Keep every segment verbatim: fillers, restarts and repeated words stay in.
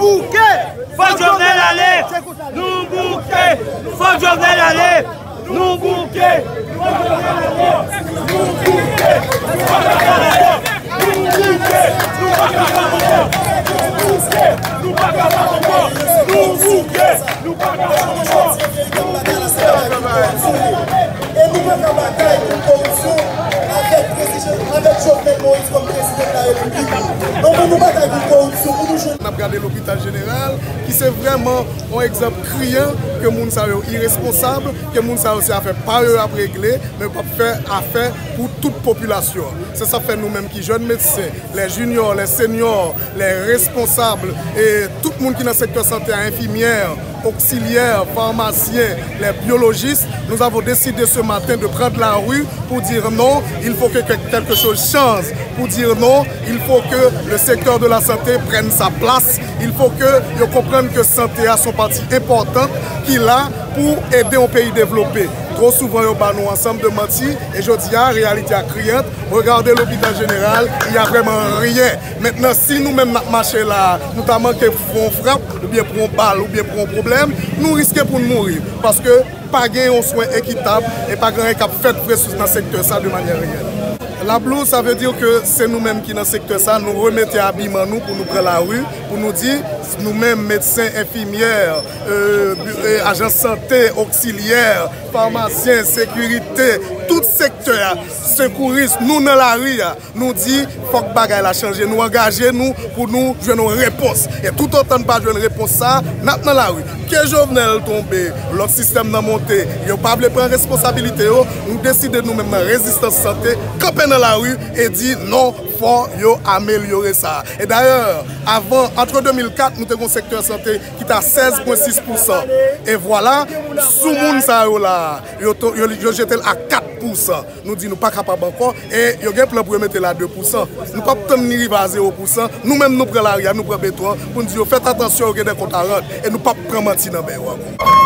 Bouke! Fòk Jovenel ale! Nou bouke! Fòk Jovenel ale! Nou bouke! E nou pa ka batay kont koripsyon avèk prezidan, avèk Jovenel Moïse kòm prezidan de la repiblik. Ann nou batay kont koripsyon pou nou jwenn. N ap gade lopital jeneral, ki se vrèman yon egzanp kriyan ke moun sa yo iresponsab, ke moun sa yo se afè pa yo y ap regle, men yo p ap fè afè pou tout popilasyon an. Se sa k fè nou menm ki jèn medsen, les juniors, les seniors, les responsables, e tout moun ki nan sektè sante a, enfimyè, oksilyè, famasyen, les biologistes, nous avons décidé ce matin de prendre la rue pour dire non, il faut que quelque chose change, pour dire non, il faut que le secteur de la santé prenne sa place, il faut que yo konprann ke sante a se yon pati enpòtan ki la pou ede yon peyi devlope. Twò souvan yo ba nou ansanm de manti, e jodi a reyalite a kriyant. Regardez l'hôpital général, il y a vraiment rien. Mentnan, si nou menm n ap mache la, nou ta manke pran yon frap, oubyen pran yon bal, oubyen pran yon pwoblèm, nou riske pou n mouri. Paske pa gen yon swen ekitab e pa gen anyen k ap fèt vre sou, nan sektè sa de manyè reyèl. Lablouz, sa vle di ke se nou menm ki nan sektè sa, nou remete abiman nou pou nou pran lari, pou nou di, nou menm, medsen, enfimyè, e, e, ajan sante, oksilyè, famasyen, sekirite, tout sektè a, sekouris, nou nan lari a. Nou di, fòk bagay la chanje. Nou angaje nou pou nou jwenn yon repons. E toutotan n pa jwenn repons sa a, n ap nan lari. Ke Jovenel tonbe, lòt sistèm nan monte, yo pa vle pran responsabilite yo, nou deside nou menm nan rezistans sante, kanpe nan lari e di non, fò yo amelyore sa. E dayè, avan, antre de mil kat, nou te gen yon sektè sante ki te a sèz pwen sis pousan. E vwala, sou moun sa yo la, yo to-, yo, yo jete l a kat pousan. Nou di nou pa kapab ankò, e yo gen plan pou yo mete l a de pousan. Nou p ap tann ni rive a zewo pousan, nou menm nou pran lari a, nou pran beton an, pou n di yo fèt atansyon, yo gen de kont a rann, e nou p ap pran manti nan men yo ankò.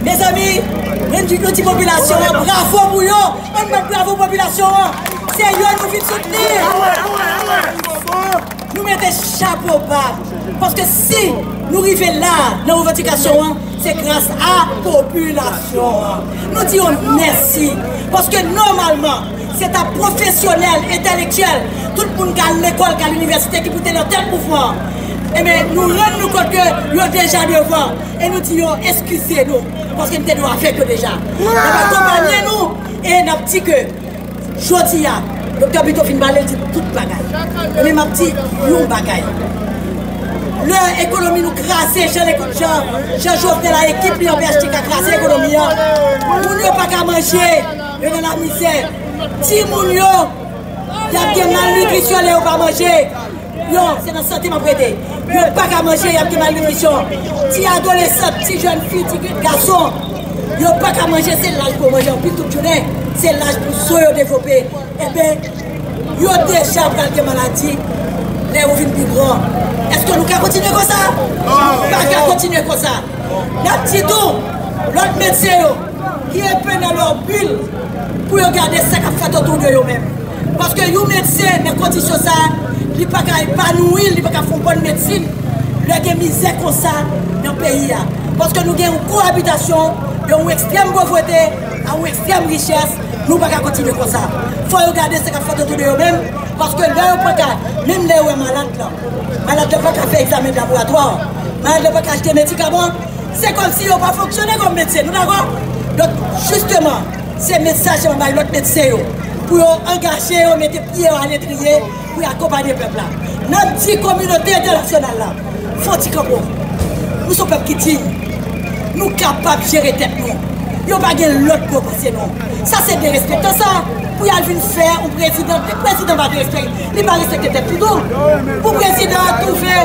Mezanmi, nou di, nou di popilasyon an, bravo pou yo! Ann bat bravo popilasyon an! Se yo nou vin soutni! Nou mete chapo ba, paske si nou rive la nan revandikasyon an, se gras a popilasyon an. Nou di yo mèsi, paske nòmalman, se ta pwofesyonèl, entèlektyèl, tout moun k al lekòl, k al inivèsite, ki pou te nan tèt mouvman an. Ebyen, nou rann nou kont ke yo deja devan, e nou di yo eskize nou, paske nou te dwe avèk yo deja. N ap akonpanye nou, e n ap di ke jodi a, Doktè Bito fin pale, l di tout bagay. Ebyen, m ap di yon bagay. Lè ekonomi nou kraze, jan, jan, jan Jovenel ak ekip li an P H T K kraze ekonomi an, moun yo pa ka manje, yo nan lamizè. Timoun yo, y ap gen malnitrisyon lè yo pa manje. Yo, se nan sante m ap rete. Yo pa ka manje, y ap gen malnitrisyon. Ti adolesan, ti jèn fi, ti gason, yo pa ka manje, se laj pou yo manje anpil tout jounen. Se laj pou zo yo devlope. Enben, yo deja pral gen maladi lè yo vin pi gran. Èske nou ka kontinye konsa? Nou pa ka kontinye konsa. N ap di tou, lòt medsen yo, ki enpe nan lòbil pou yo gade sa k ap fèt otou de yo menm. Paske yon medsen nan kondisyon sa a, li pa ka epanouyi, li pa ka fè yon bòn medsin lè gen mizè konsa nan peyi a. Paske nou gen yon koabitasyon De yon ekstrèm povrete a yon ekstrèm richès, nou pa ka kontinye konsa. Fò yo gade sa k ap fèt otou de yo menm, paske lè yo pa ka, menm lè yo wè malad lan, malad lan pa ka fè egzamen laboratwa, malad lan pa ka achte medikaman, se kòmsi yo pa fonksyone kòm medsen, nou dakò? Donk, jisteman, se mesaj sa mwen bay lòt medsen yo, pou yo angaje yo, mete pye yo aletriye, pou y akonpanye pèp la. N ap di kominote entènasyonal la, fò ti kanpo. Nou se yon pèp ki diy. Nou kapab jere tèt nou. Yo pa gen lòt bò pase nou. Sa se derespektan sa. Pou y al vin fè yon prezidan, li prezidan pa derespekte, li pa respekte tèt li tou. Pou prezidan an twouve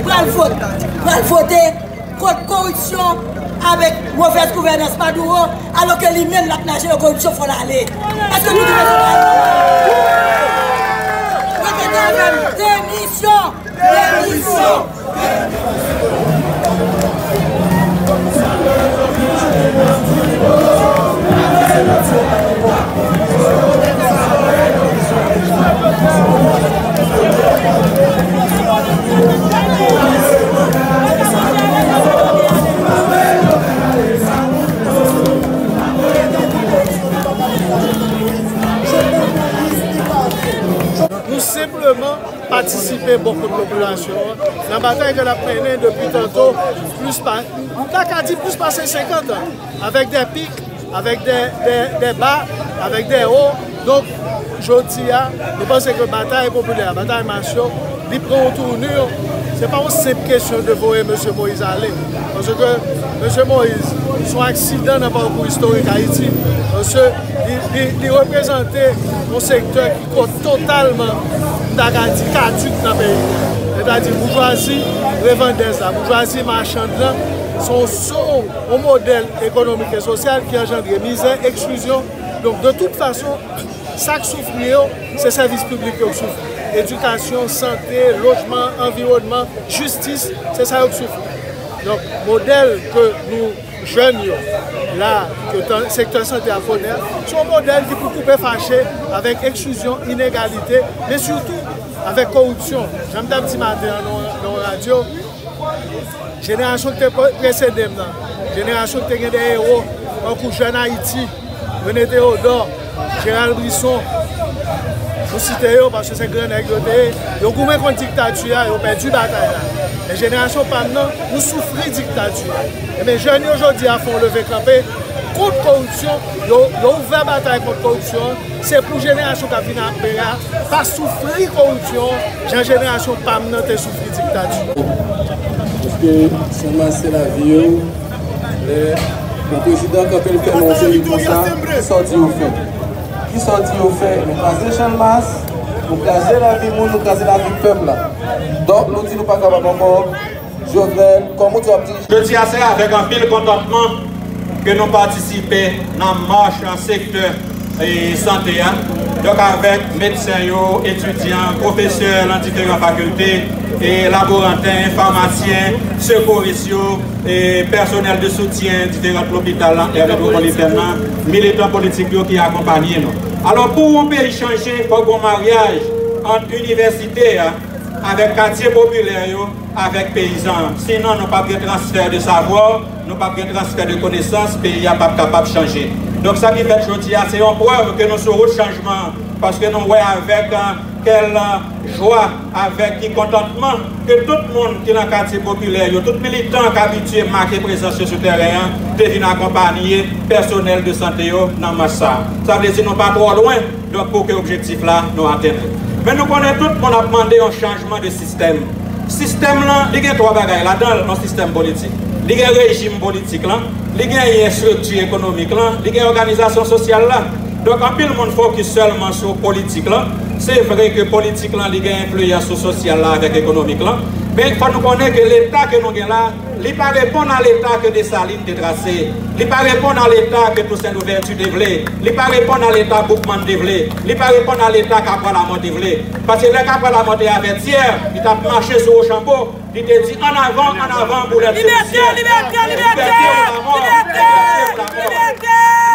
pral vote, pral vote kont koripsyon avèk movèz gouvènans Maduro, alò ke li menm l ap naje nan koripsyon fò l ale. Èske nou te bezwen bay non? Repete avè m, demisyon! Demisyon! Nou senpleman patisipe bò kot popilasyon an nan batay ke l ap mennen depi tanto plis pa, m ta ka di plis pase senkant an, avèk de pik, avèk de, de, de ba, avèk de wo. Donk, jodi a, nou panse ke batay popilè, batay mas yo, li pran yon tournure. Se pa yon senp kesyon de voye mesye Moïse ale. Paske mesye Moïse, se yon aksidan nan pakou istorik Ayiti. Paske li, li, li reprezante yon sektè ki kont totalman, m ta ka di, kadik nan peyi a. Sètadi boujwazi revandèz la, boujwazi machann lan, se yon, se yon modèl ekonomik e sosyal ki anjandre mizè, eksklizyon. Donk, de tout fason, sa k soufri yo, se sèvis piblik yo k soufri. Edikasyon, sante, lojman, anviwònman, jistis, se sa yo k soufri. Donk, modèl ke nou jèn yo la, ke tan, sektè sante a pwone a, se yon modèl ki pou koupe fache avèk eksklizyon, inegalite, men sitou avèk koripsyon. Jan m t ap di maten an nan, nan yon radyo, jenerasyon ki te pre-, presede m nan, jenerasyon ki te gen de ewo, tankou Jèn Ayiti, René Théodore, Gérald Brisson, nou site yo paske se gran nèg yo te ye. Yo goumen kont diktati a, yo pèdi batay la. Men jenerasyon pa m nan, nou soufri diktati a. Ebyen, jèn yo jodi a fè yon leve kanpe kont koripsyon, yo, yo ouvè batay kont koripsyon an. Se pou jenerasyon k ap vin apre a pa soufri koripsyon jan jenerasyon pa m nan te soufri diktati. Paske Senmas se lavi yo. Lè yon prezidan kanpe l fè nou yon seri konsa, kisa w di yo fè? Kisa w di yo fè? Nou kraze Channmas, nou kraze lavi moun, nou kraze lavi pèp la. Donk, nou di nou pa kapab ankò. Jovenel, kòm ou di w ap dirije. Jodi a, se avèk anpil kontantman ke nou patisipe nan mach sektè e sante a. Donk, avèk medsen yo, etidyan, pwofesè nan diferan fakilte, e laboranten, famasyen, sekouris yo, e pèsonèl de soutyen diferan lopital lan, èr metwopolitèn lan, militan politik yo ki akonpanye nou. Alò, pou yon peyi chanje, fòk gon maryaj ant inivèsite a avèk katye popilè yo, avèk peyizan an. Sinon, nou p ap gen transfè de savwa, nou p ap gen transfè de konesans, peyi a p ap kapab chanje. Donk, sa ki fèt jodi a, se yon prèv ke nou sou wout chanjman, paske nou wè avèk, eh, kèl, eh, jwa, avèk ki kontantman ke tout moun ki nan katye popilè yo, tout militan k abitye make prezans yo sou tèren an, te vin akonpanye pèsonèl de sante yo nan mach sa a. Sa vle di nou pa twò lwen. Donk, pou ke objektif la, nou atenn li. Men nou konnen tout moun ap mande yon chanjman de sistèm. Sistèm lan, li gen twa bagay ladan l, yon sistèm politik. Li gen rejim politik lan, li genyen estrikti ekonomik lan, li gen òganizasyon sosyal la. Donk, anpil moun fokis sèlman sou politik lan. Se vre ke politik lan, li gen enfliyans sou sosyal la avèk ekonomik lan. Men fò nou konnen ke Leta ke nou gen la, li pa reponn a Leta ke Desalin te trase. Li pa reponn a Leta ke Tousen Louvèti te vle. Li pa reponn a Leta Boukman te vle. Li pa reponn a Leta Kapwa Lamò te vle. Paske lè Kapwa Lamò te avèti, li t ap mache sou Wochanbo, li te di, "Ann avan, ann avan, boulèt se pou syèl." Libète, libète, libète, libète, libète, libète.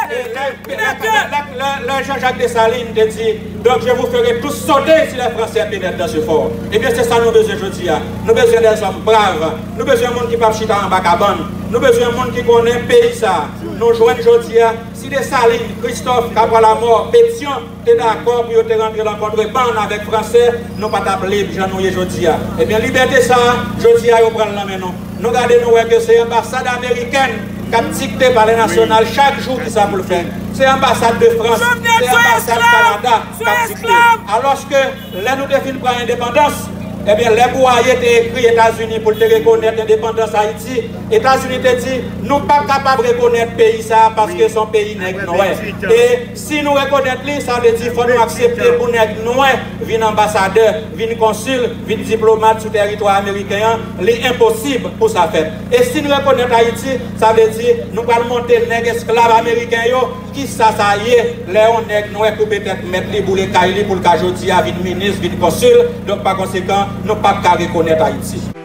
E lè, lè, lè, Lè, lè Jean-Jacques Dessalines te di, donc je vous ferai tous sauter si les Français pénètrent dans ce fort. Ebyen, se sa nou bezwen jodi a. Nou bezwen dèzòm brav. Nou bezwen moun ki p ap chita anba kabann. Nou bezwen moun ki konnen peyi sa a. Nou jwenn jodi a, si Dessalines, Christophe, Capois-Lamort, Pétion te dakò pou yo te rantre nan kontrebann avèk Franse, nou pa t ap lib jan nou ye jodi a. Ebyen, libète sa a, jodi a, yo pran l nan men nou. Nou gade, nou wè ke se anbasad amerikèn k ap dikte Palè Nasyonal chak jou kisa pou l fè. Se anbasad de Frans, se anbasad Kanada k ap dikte. Alòske, lè nou te fin pran endepandans, ebyen, lè Boyer te ekri Etazini pou l te rekonèt endepandans Ayiti, Etazini te di, nou p ap kapab rekonèt peyi sa a paske se yon peyi nèg nwè. E si nou rekonèt li, sa vle di fò nou aksepte pou nèg nwè vin anbasadè, vin konsil, vin diplomat sou tèritwa ameriken an, li enposib pou sa fèt. E si n rekonèt Ayiti, sa vle di nou pral monte nèg esklav ameriken yo. Kisa sa ye lè yon nèg nwè koupe tèt mèt li, boule kay li pou l ka jodi a vin minis, vin konsil? Donk, pa konsekan, nou p ap ka rekonèt Ayiti.